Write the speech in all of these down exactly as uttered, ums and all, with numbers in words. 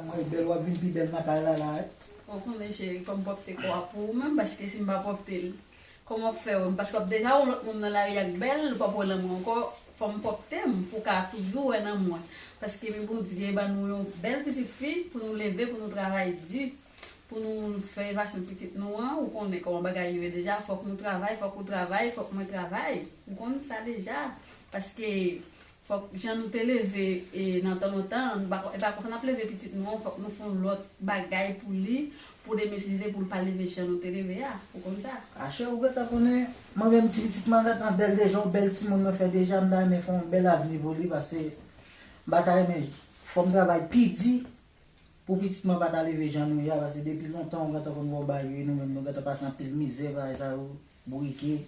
Mwen bèl, w ap vin pi bèl nan kay la, la, wi. Ou konnen, cheri, fò m pwòpte kò a pou ou menm, paske si m pa pwòpte l, kòman w ap fè wè m? Paske w ap deja wè yon lòt moun nan lari ak bèl, ou p ap wè l nan mwen ankò. Fò m pwòpte m pou w ka toujou wè nan mwen. Paske men Bondye ban nou yon bèl pitit fi pou nou leve, pou nou travay di, pou nou fè evasyon pitit nou an. Ou konnen kòman bagay yo ye deja. Fòk nou travay, fòk ou travay, fòk mwen travay. Ou konn sa deja. Paske fòk jan nou te leve, e, nan tan lontan, nou pa, e pa konsa n ap leve pitit nou an, fòk nou fè yon lòt bagay pou li, pou demen si Dye vle, pou l pa leve jan nou te leve a. Ou konn sa? A, cheri, ou gentan konnen, mwen menm ti pitit mwen gentan bèl deja, yon bèl timoun mwen fè deja, m ta renmen fè yon bèl avni pou li, paske m pa ta renmen, fò m travay pi di pou pitit mwen pa ta leve jan nou ye a, paske depi lontan ou gentan konn wè w ba yo, e nou menm nou gentan pase anpil mizè, bagay sa yo, bourike.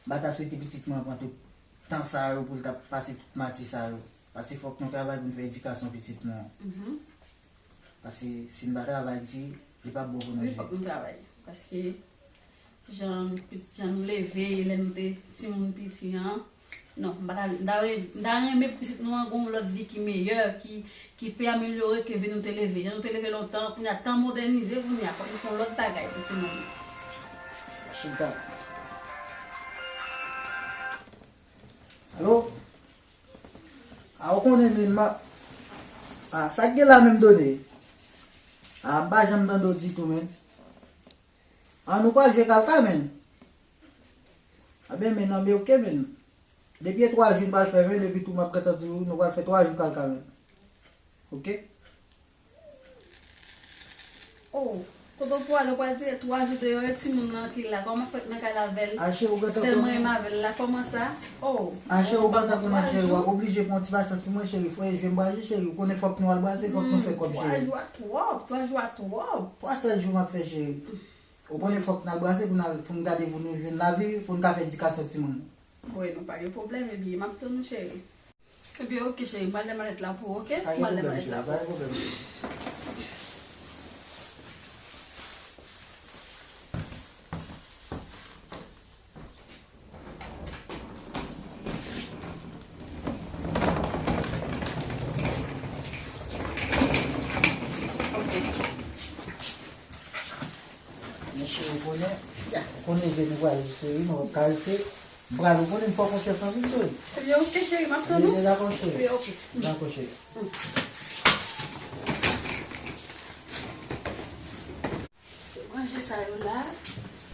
M pa ta swete pitit mwen pran tout tan sa yo pou l t ap pase tout mati sa yo. Paske fòk nou travay pou n fè edikasyon pitit nou an. Mhm. Paske si n pa travay di, li p ap bon pou nou. Wi, fòk nou travay. Paske jan, jan nou leve, lè nou te timoun piti an, non, m pa ta, m ta re-, m ta renmen pou pitit nou an gen yon lòt vi ki meyè, ki, ki pi amelyore ke vi nou te leve. Jan nou te leve lontan, kounye a tan modènize, kounye a fòk nou fè yon lòt bagay pou timoun yo. Chita. Alo? A, ou konnen, men, m ap, a, sa k gen la menm, Done? A, m pa janm tande w ditou, men. A, nou pral jwe kalka, men. A ben, men, non, men, oke, men. Depi e twa jou n pral fè, men, epi tou m ap gentan di w, nou pral fè twa jou kalka, men. Oke? Oh, kote w pwale, w pral tire twa jou deyò, e timoun nan ki la, kòman fè k nan kay la avè l? Sèl mwen menm avè l la, kòman sa? Oh, Ache, ou pa ta konnen, cheri, w ap oblije pran yon ti pasyans pou mwen, cheri. Fò e jwe m pral jwe, cheri. Ou konnen fòk nou al brase, fòk nou fè kòb, cheri. Twa jou a twòp, twa jou a twòp. Twa sèl jou m ap fè, cheri. Ou konnen fòk n al brase pou n al, pou n gade, pou nou jwenn lavi, pou n ka fè edikasyon timoun. Bon, e non, pa gen pwoblèm, ebyen, m ap tann ou, cheri. Ebyen, oke, cheri, m al lè malèt la pou ou, oke? M al lè malèt la pou ou. Pa gen pwoblèm, cheri. Monchè, ou konnen, ou konnen ke nou pral, cheri, nou pral rete. M pral, ou konnen m fè w konfyans anpil, cheri. Ebyen, oke, cheri, m ap tann ou. Ebyen, dakò, cheri. Ebyen, oke. Dakò, cheri. Ranje sa yo la,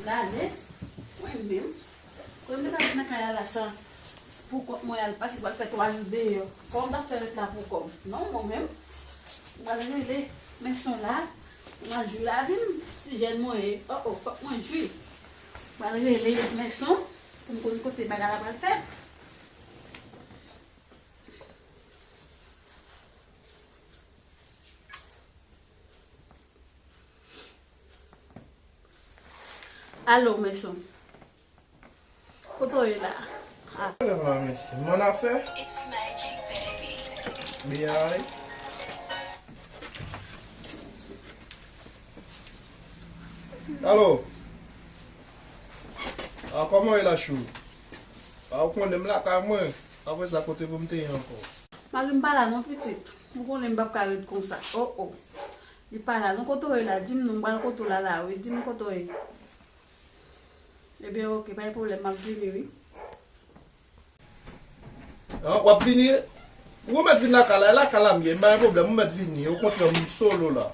n ale. Mwen menm, mwen menm pa vin nan kay la, la sa, pou kont mwen al pati, pral fè twa jou deyò. Kòman m t ap fè ret la pou kòb? Non, mwen menm, m pral rele Mèson la, m al jwi lavi m, ti jèn mwen ye. Oh, oh, fòk mwen jwi. M pral rele Mèson pou m konn kote bagay la pral fèt. Alo, Mèson. Kote w ye la? Ah. Lè m la, mesye. Mwen afè? Biyay. Alo. Ah, kòman w ye la, chou? Ah, ou konnen m lakay mwen. Apre sa, kote pou m te ye ankò? Mari m pa la non, pitit. Ou konnen m p ap ka ret konsa. Oh, oh. Li pa la non, kote w ye la? Di m non, m pral kote w la, la, wi. Di m kote w ye. Ebyen, oke, pa gen pwoblèm, m ap vini, wi. Ah, w ap vini? Ou mèt vin lakay la, e lakay la m ye, m pa gen pwoblèm, ou mèt vini. Okontrè, m solo la.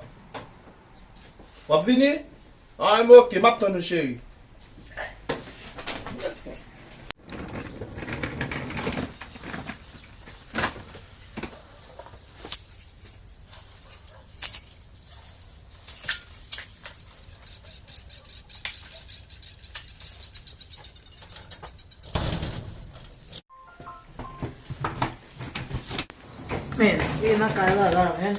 W ap vini? Ah, ebyen, oke, m ap tann ou, cheri. Men, e nan kay la, la, men.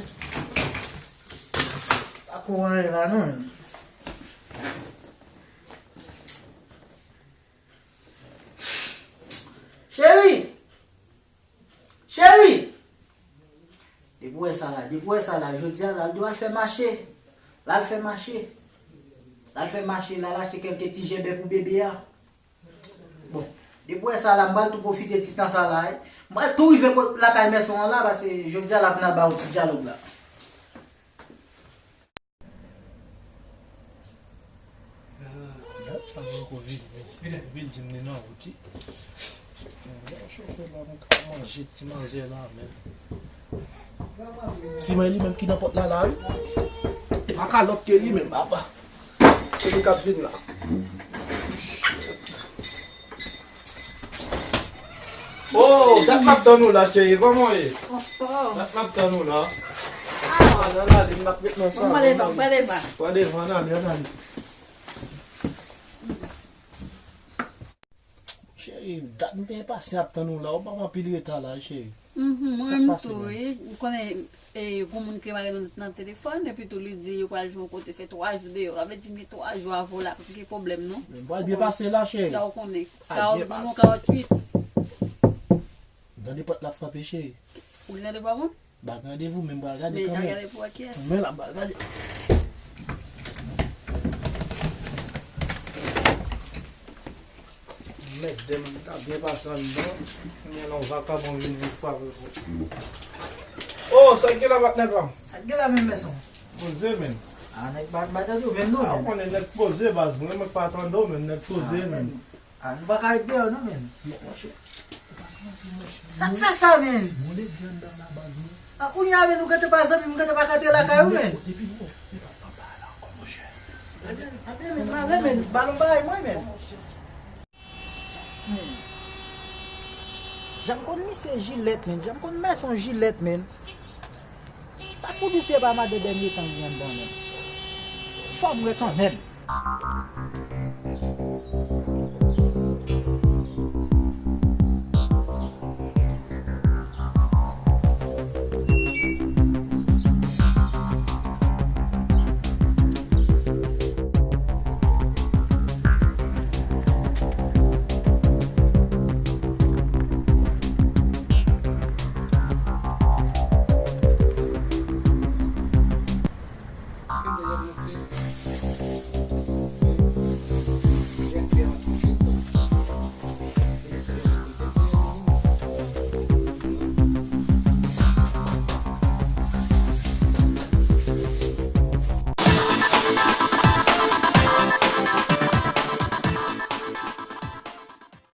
Pa kou anyen la, non, men. Cheri! Cheri! Depi w wè sa la, depi w wè sa la, jodi a, l al, l al fè mache. L al fè mache. L al fè mache, l al achte kèlke ti jèbè pou bebe a. Bon, depi w wè sa la, m pral tou pwofite ti tan sa la, wi. M pral tou rive kot lakay Mèson an la, paske jodi a, l ap vin al ba yon ti dyalòg la. Sa poko vini, men. Epi l di m li nan wout wi. Mwen chofè la, mwen ka manje ti manzè la, men. Ti men li menm ki nan pòt la, la, wi. E pa kalòt ke li menm, apa. Se li k ap vin la. Oh, dat m ap tann ou la, cheri. Kòman w ye? Dat m ap tann ou la. Ann ale, ann ale, m ap ret nan salon. Pran devan, pran devan. Pran devan, ann ale, ann ale. Cheri, dat m te enpasyan ap tann ou la, ou ban m anpil reta la, cheri. Mhm, mwen menm tou, wi. Ou konnen, e, gon moun ki mare nan, nan telefòn, epi tou li di yo pral jwe yon kote, fè twa jou deyò. Sa vle di m gen twa jou avè w la, pa gen pwoblèm, non. Men m pral byen pase la, cheri. Sa ou konnen. Sa ou konnen, kawòt kwit. Nan de pòt la frape, cheri. Ou gen randevou a moun? Ba gen randevou, men m pral gade kanmenm. Men gade pou wè kiyès. Men la, m pral gade. Mèt dèm, ta byen pase anndan. Kounye a la, yon vakabon vin, vin frape pou. Oh, sa k gen la, patnè pa m? Sa k gen la menm, mèson? Poze, men. Ah, nèg pa, pa tande w menm non, men. Ah, ou konnen nèg poze, baz. Mwen, mwen pa tande w menm, nèg poze, men. Ah, nou pa ka ret deyò non, men. Sa k fè sa, men? Moulen di anndan la, baz, mwen. A kounye a, men, ou gentan pa zanmi m, ou gentan pa ka antre lakay ou, men. Ebyen, ebyen, men, balon bay mwen, men. Men. Jan m konn misye jilèt, men. Jan m konn mèson jilèt, men. Sa k pou di se pa madan dènye tan li anndan, men. Fò m wè kanmenm.